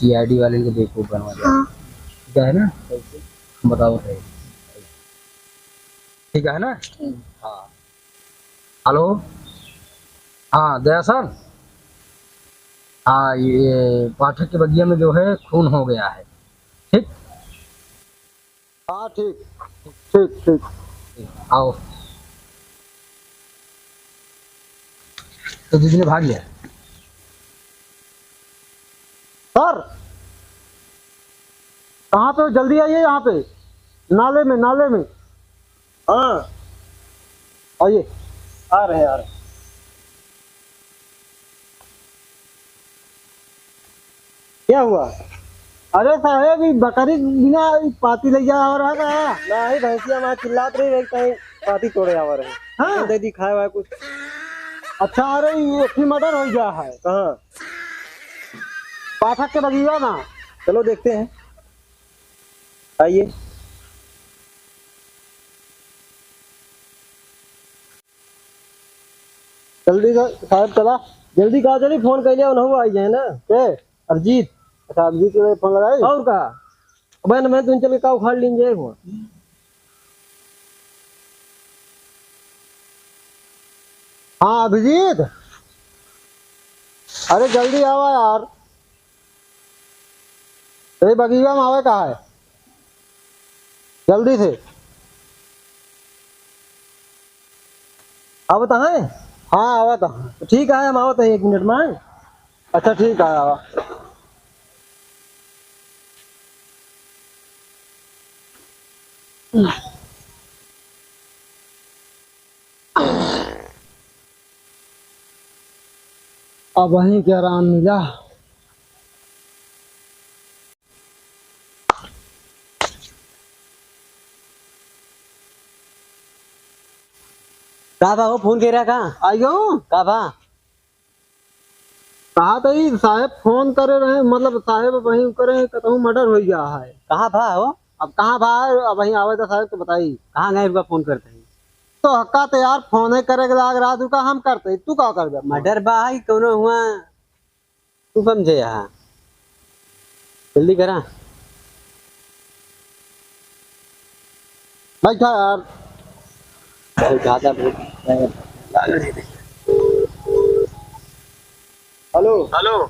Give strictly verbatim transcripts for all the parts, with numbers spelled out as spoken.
सीआईडी वाले के बेवकूफ बनवा दे। हाँ। ठीक है ना? बताओ भाई। ठीक है ना? ठीक। हाँ। हेलो। हाँ, दया सर। हाँ, ये पाठक के बगिया में जो है, खून हो गया है। ठीक? हाँ, ठीक, ठीक, ठीक। आओ। तो दीदी ने भाग लिया। सर, कहाँ पे हो? जल्दी आइए यहाँ पे, नाले में, नाले में। हाँ। आइए। आ रहे हैं, आ रहे हैं। क्या हुआ? अरे साहेब, ई बकरी बिना ई पाती ले जा रहा का? नहीं, भैंसिया माँ चिल्लात रही, एक कहीं पाती तोड़े आवा रहे। हाँ? दे दी खाए वाए कुछ। अच्छा, अरे, ये फिर मर्डर हो गया है। कहाँ? पाठक के बगिया ना। चलो देखते हैं, आइए। जल्दी से साहब चला, जल्दी कहा, जल्दी फोन कर लिया, उन्हों आई जाए ना। के? अरजीत। अच्छा, अरजीत के फोन लगाई? और का? अबे न, मैं तुम चल के का उखाड़ लीन जाए हो। हाँ, अभिजीत, अरे जल्दी आवा यार। ए, बगिया में आवे का है? जल्दी से। आवत है? हाँ, आवत है। तो ठीक है, हम आवत है एक मिनट में। अच्छा, ठीक है, आवा। अब वहीं के आराम मिला। का बा हो, फोन के रहा का? आइयो। का बा? कहा तो ई साहेब फोन करे रहे, मतलब साहेब वहीं करे, कतहूँ मर्डर हो गया है। कहाँ बा हो? अब कहाँ बा, अब वहीं आवे तो साहेब तो बताई। कहाँ गए रुका फोन करते हैं? तो हक्का तो यार फोन ही करे के लाग रहा, तू का हम करते, तू का करबे? मर्डर बा है, कौनो हुआ, तू समझे यहाँ। जल्दी करा। बैठा यार। बहुत ज्यादा भूख लग रही है। हेलो। हेलो।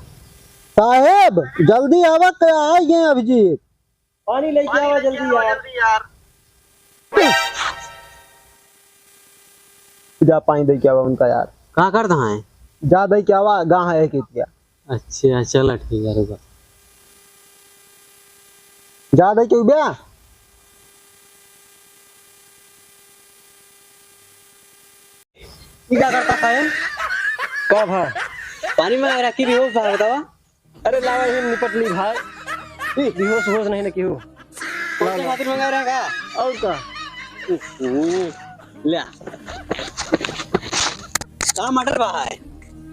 साहेब, जल्दी आवा, के आ गए अभिजीत। पानी लेके आवा जल्दी यार। जा पानी दे के आवा उनका यार। का करत हैं? जा दे के आवा, गा है एक इतिया। अच्छा, चला ठीक है, रुका। जा दे के उब्या। ई का करता है? का भा? पानी में रखी भी हो, बतावा। अरे लावा, ये निपट ली भाई। ई बेहोश होश नहीं ना केहू। कौन से खातिर मंगा रहा का? और का? हम्म, ले आ। का मर्डर बा है?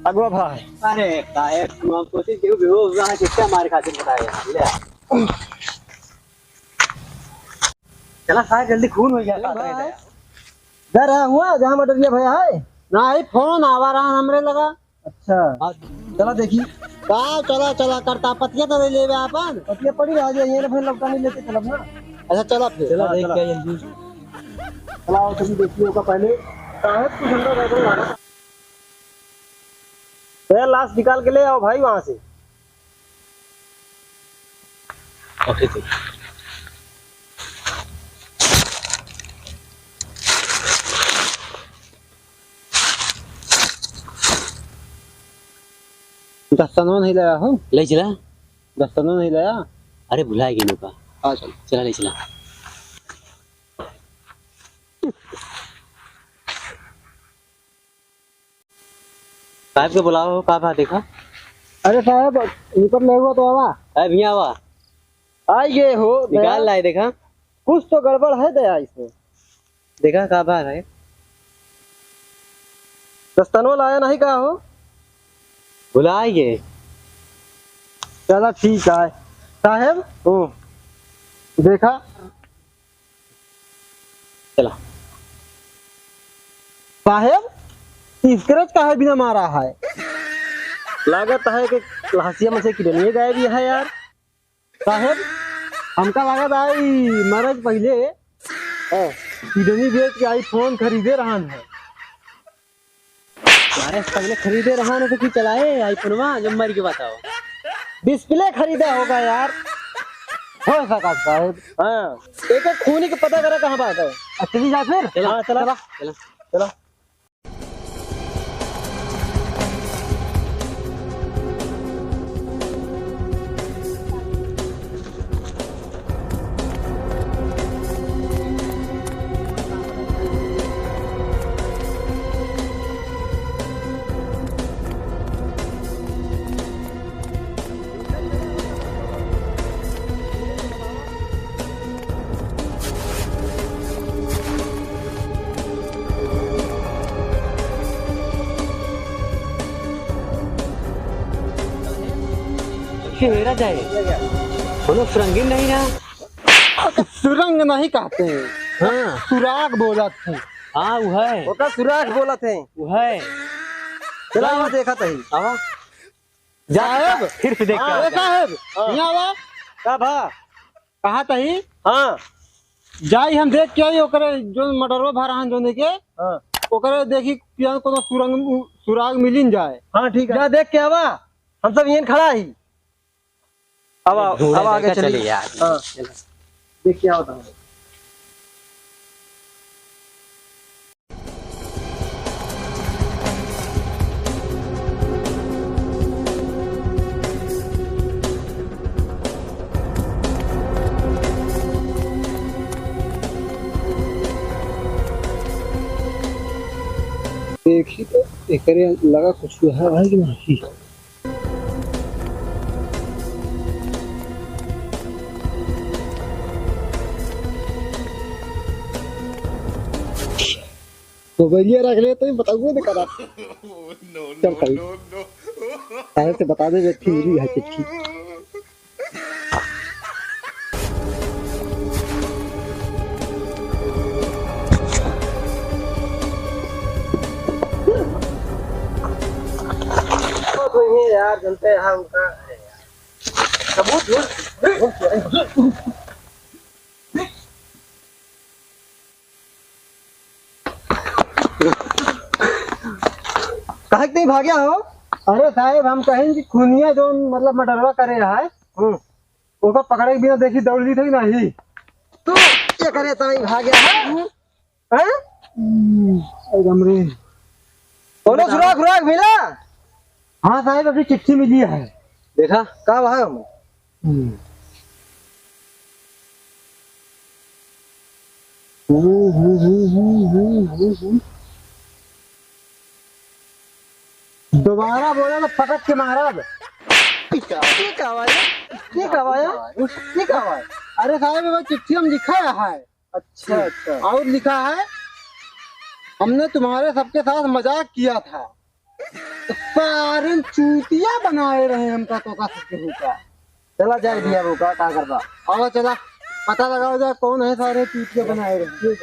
अगवा भा है। अरे काहे, हम कोशिश केहू बेहोश हुआ है, किसका मार खातिर बताए यार, ले आ। चला साहब, जल्दी खून हो गया, अरे का भाई। करे? डर है हुआ, जहाँ मर्डरिया भया है। नहीं, फोन आवा रहा हमरे लगा। अच्छा। हाँ, चला देखी। का चला, चला करता, पतिया तो ले लेबे आपन। पतिया पड़ी रहा जे, ये ना फिर लौटा नहीं लेके चलब ना। अच्छा, चला फिर। चला हाँ, देख चला। के जल्दी। चला, आओ, तुम देखिए ओका पहले। साहब, कुछ अंदर बैठो, लगा। ए, लाश निकाल के ले आओ भाई वहाँ से। ओके, ठीक। दस्ताना नहीं लाया हो? ले चला। दस्ताना नहीं लाया? अरे, भुला गया नौका। हाँ, चल। चला, ले चला। साहब के बुलाओ, का बा देखा? अरे साहब, ऊपर ले हुआ तो आवा। साहब, यहाँ आवा। आ गए हो, निकाल दया। लाए, देखा। कुछ तो गड़बड़ है दया इसमें। देखा, का बा है? दस्तानो लाया नहीं का हो? भुला गए। चला ठीक है। साहेब, हम्म। देखा। चला। साहेब, स्क्रैच काहे बिना मारा है? लागत है कि लहसिया में से किडनिये गायब ही है यार। साहेब, हमका लागत आई मरे के पहिले, हाँ। Kidney बेच के iPhone खरीदे रहन है। अरे पहिले खरीदे रहन है तो की चलाए iPhone मा, जब मर के बताओ। Display खरीदा होगा यार। हो सकत साहेब। हाँ, एक एक खूनी के पता करा कहाँ बात है। अच्छा, चली जा फिर। चला, हाँ, चला। चला। चला। चला। चेहरा जाए, कोनो सुरंगीन नहीं ना। सुरंग नहीं कहते हैं। हाँ। सुराग बोलत हैं। हाँ, वो है। ओका सुराग बोलत हैं। वो है। चला, वो देखत ही। आवा। जा, साहेब। फिर से देख के हाँ, आवा। अरे साहेब, हाँ। यहाँ आवा। का भा? कहा तही? हाँ। जाई हम देख के आई ओकरे जोन मर्डरवा भा रहन जोने के। हाँ। ओकरे देखी पिया कोनो सुरंग, सुराग मिलिन जाए। हाँ, ठीक है। जा देख के आवा। हम सब यहीं खड़ा ही। अब आओ, ढूंढा अब आगे जाएगा, चलिए। चलिए यार। हाँ। देख के आओ तो। देखी तो एकरे लगा कुछ है भाई कि नहीं। मोबाइलिया रख ले तो बताऊंगा ना करा। चल कहीं। पहले से बता दे, व्यक्ति मेरी है चिट्ठी। तो ये यार, जनते हैं उनका, अरे यार। सबूत ढूंढ, ढूंढ, ढूंढ। काहे के नहीं भाग्या हो? अरे साहेब, हम कहें कि खुनिया जो मतलब मर्डरवा करे रहा है, हम्म। ओका पकड़े के बिना देखी दौड़ ली थी नहीं। तू ये करे तो नहीं भाग्या है? हैं? हम्म, एकदम रे। कोनो सुराग उराग मिला? हाँ साहेब, अभी चिट्ठी मिली है। देखा, का भाई हम? हम्म। हम्म, हम्म, हम्म। दोबारा बोला तो पटक के मारब। ठीक है भाई, ठीक है भाई, ठीक है भाई। अरे साहेब, वो चिट्ठी हम लिखा है। अच्छा, अच्छा। और लिखा है, "हमने तुम्हारे सबके साथ मजाक किया था।" सारे चूतिया बनाए रहे हमका, तो का सबके होता। चला जाए दिया वो का, का करबा। आओ चला, पता लगाओ जा कौन है सारे चूतिया बनाए रहे।